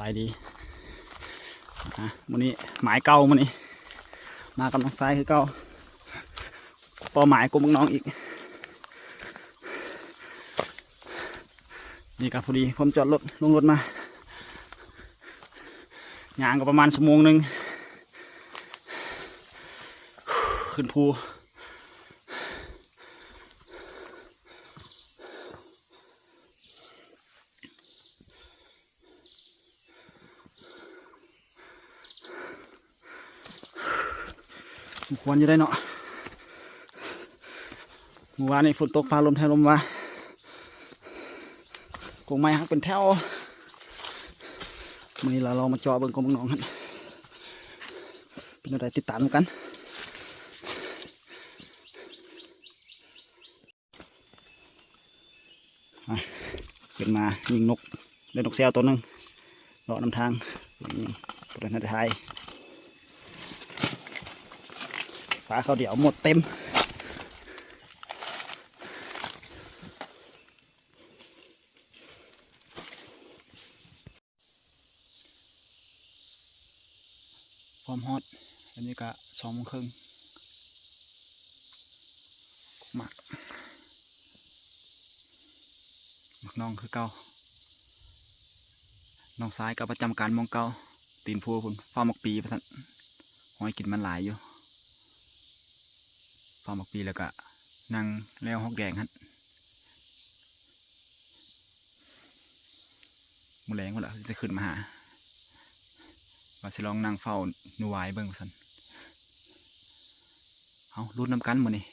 ສະບາຍດີ ອ່ະ ມື້ນີ້ໝາຍເກົ່າ ມື້ນີ້ມາກັບນ້ອງຊາຍຄືເກົ່າ ເປົ້າໝາຍກົກໝາກໜອງອີກ. ນີ້ກໍພໍດີພ້ອມຈອດລົດ ລົງລົດມາ ຍ່າງກໍປະມານຊົ່ວໂມງໜຶ່ງ ຂຶ້ນພູ. ສົມຄວນຢູ່ໄດ໋ເນາະ ມື້ວານນີ້ຝົນຕົກຟ້າລົມແທ້ລົມວ່າ ກົກໄມ້ຫັກເປັນແຖວ. ມື້ນີ້ລະລອງມາເຈາະເບິ່ງກົກໝາກໜອງຫັ້ນ ເປັນແນວໃດ ຕິດຕາມນຳກັນ. ອ່ະ ຂຶ້ນມາຍິງນົກ ໄດ້ນົກແຊວໂຕໜຶ່ງ ເລາະນຳທາງ ຍິງ ບໍ່ໄດ້ທັນໄດ້ຖ່າຍ ຟ້າເຂົ້າດຽວໝົດເຕັມ. ພ້ອມຮອດ ອັນນີ້ກະສອງໂມງເຄິ່ງ ໝາກ ໝາກໜອງຄືເກົ່າ ນ້ອງຊາຍກໍປະຈຳການໝ່ອງເກົ່າ ຕີນພູພຸ້ນ ຟ້າໝາກປີວ່າຊັ້ນ ຮອຍກິນມັນຫຼາຍຢູ່ ຟ້າໝາກປີ ແລ້ວກະນັ່ງແລວຮອກແດງຫັ້ນ. ມື້ແລງພຸ້ນລະ ຊິຂຶ້ນມາຫາ ວ່າຊິລອງນັ່ງເຝົ້າໜູວາຍເບິ່ງວ່າຊັ້ນ. ເຮົາລຸ້ນນຳກັນມື້ນີ້.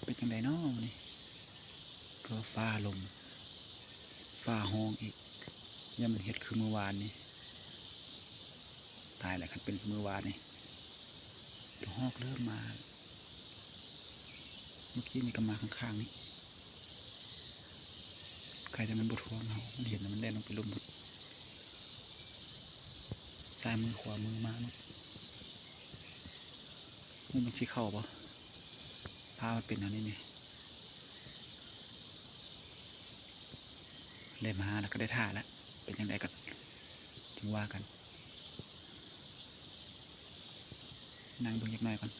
ເປັນຈັ່ງໃດເນາະມື້ນີ້ ກໍຟ້າລົມ ຟ້າຮ້ອງອີກ ຢ່າມັນເຮັດຄືມື້ວານນີ້ ຕາຍແລ້ວ ຄັນເປັນຄືມື້ວານນີ້ ດອກຮອກເລີ່ມມາ ເມື່ອກີ້ນີ້ກໍມາຂ້າງໆນີ້ ໃຄແຕ່ມັນບໍ່ທວງເຮົາ ມັນເຫັນແລ້ວມັນແລ່ນລົງໄປລຸ່ມພຸ້ນ ຊ້າຍມືຂວາມືມາເນາະ ມັນຊິເຂົ້າບໍ່ ພາມັນເປັນແນວນີ້ນີ້ ໄດ້ມາແລ້ວກໍໄດ້ຖ້າແລ້ວ ເປັນຈັ່ງໃດກໍຈຶ່ງວ່າກັນ ນັ່ງເບິ່ງຈັກໜ້ອຍກ່ອນ. ເ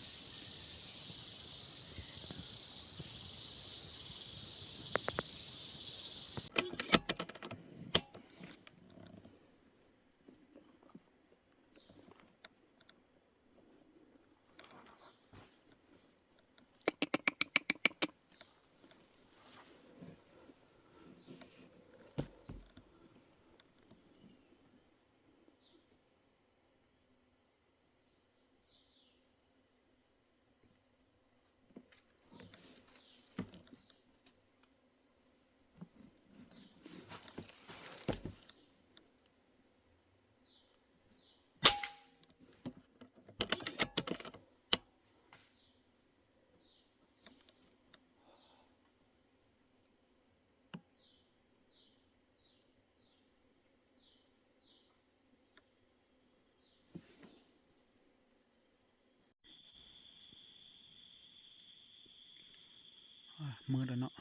ມືດແລ້ວເນາະ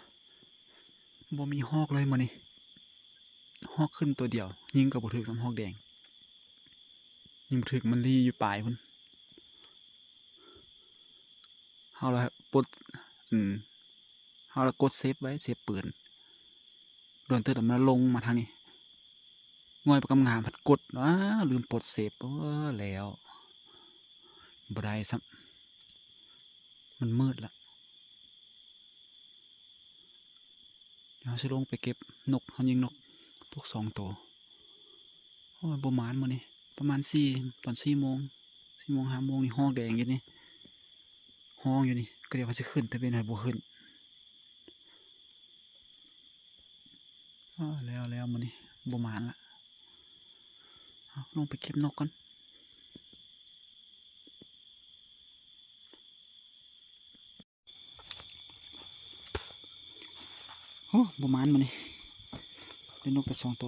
ບໍ່ມີຮອກເລີຍມື້ນີ້ ຮອກຂຶ້ນຕົວດຽວ ຍິງກໍບໍ່ຖືກຊ້ຳ ຮອກແດງ ຍິງບໍ່ຖືກ ມັນລີ້ຢູ່ປາຍພຸ້ນ. ເຮົາລະປົດ ອືມ ເຮົາລະກົດເຊບໄວ້ ເຊບປືນ ດົນເຕີບແລ້ວມັນລົງມາທາງນີ້ ງ່ອຍປາກກຳງາມພັດກົດ ອ້າ ລືມປົດເຊບ ໂອ້ ແລ້ວ ບໍ່ໄດ້ຊ້ຳ ມັນມືດລະ. ດຽວເຮົາຊິລົງໄປເກັບນົກ ເຮົາຍິງນົກຕົກສອງໂຕ. ໂອ້ຍ ບໍ່ໝານມື້ນີ້ ປະມານສີ່ ຕອນສີ່ໂມງ ສີ່ໂມງ ຫ້າໂມງນີ້ ຮອກແດງຢູ່ນີ້ ຮ້ອງຢູ່ນີ້ ກໍດຽວວ່າຊິຂຶ້ນ ແຕ່ເປັນໃດບໍ່ຂຶ້ນ. ອ້າ ແລ້ວ ແລ້ວມື້ນີ້ບໍ່ໝານລະ ເອົາ ລົງໄປເກັບນົກກ່ອນ. ໂອ້ ບໍ່ໝານມື້ນີ້ ໄດ້ນົກແຕ່ສອງໂຕ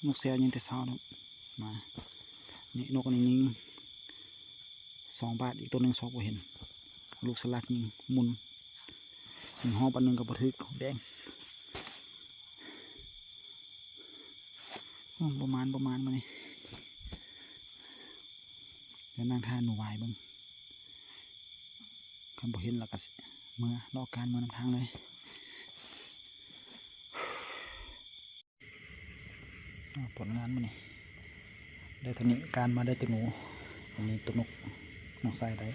ນົກແຊວຍິງແຕ່ເຊົ້ານະ ມາ ນີ້ນົກອັນນີ້ຍິງສອງບາດ ອີກໂຕໜຶ່ງຊອກບໍ່ເຫັນ ລູກສະຫຼັກຍິງໝຸ່ນ ຍິງຮອບບາດໜຶ່ງກໍບໍ່ຖືກ ແດງ. ໂອ້ ບໍ່ໝານ ບໍ່ໝານມື້ນີ້ ດຽວນັ່ງຖ້າໜູວາຍເບິ່ງ ຄັນບໍ່ເຫັນລະກະຊິເມືອ ລໍການເມືອນຳທາງເລີຍ. ອາ ຜົນງານມື້ນີ້ໄດ້ເທົ່ານີ້ ການມາໄດ້ແຕ່ໜູ ອັນນີ້ໂຕນົກ ນ້ອງຊາຍໄດ້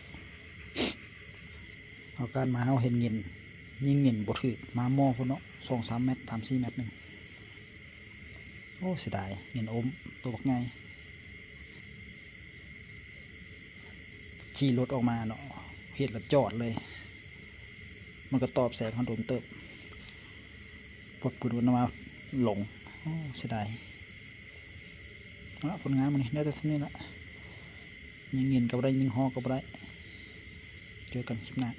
ເຮົາການມາເຮົາເຫັນເຫງັນ ຍິງເຫງັນບໍ່ຖືກ ມາມໍພຸ້ນເນາະ ສອງສາມແມັດ ສາມສີ່ແມັດໜຶ່ງ. ໂອ້ ເສຍດາຍ ເຫງັນອົ້ມໂຕບັກໃຫຍ່ ຂີ່ລົດອອກມາເນາະ ເຫັນລະຈອດເລີຍ ມັນກໍຕອບແສງເຮົາດົນເຕີບ ປົດປຶດວັນມາຫຼົງ. ໂອ້ ເສຍດາຍ ເອົາລະ ຜົນງານມື້ນີ້ໄດ້ແຕ່ສ່ຳນີ້ລະ ຍິງເຫງັນກໍບໍ່ໄດ້ ຍິງຮອກກໍບໍ່ໄດ້ ເຈີກັນຄລິບໜ້າ.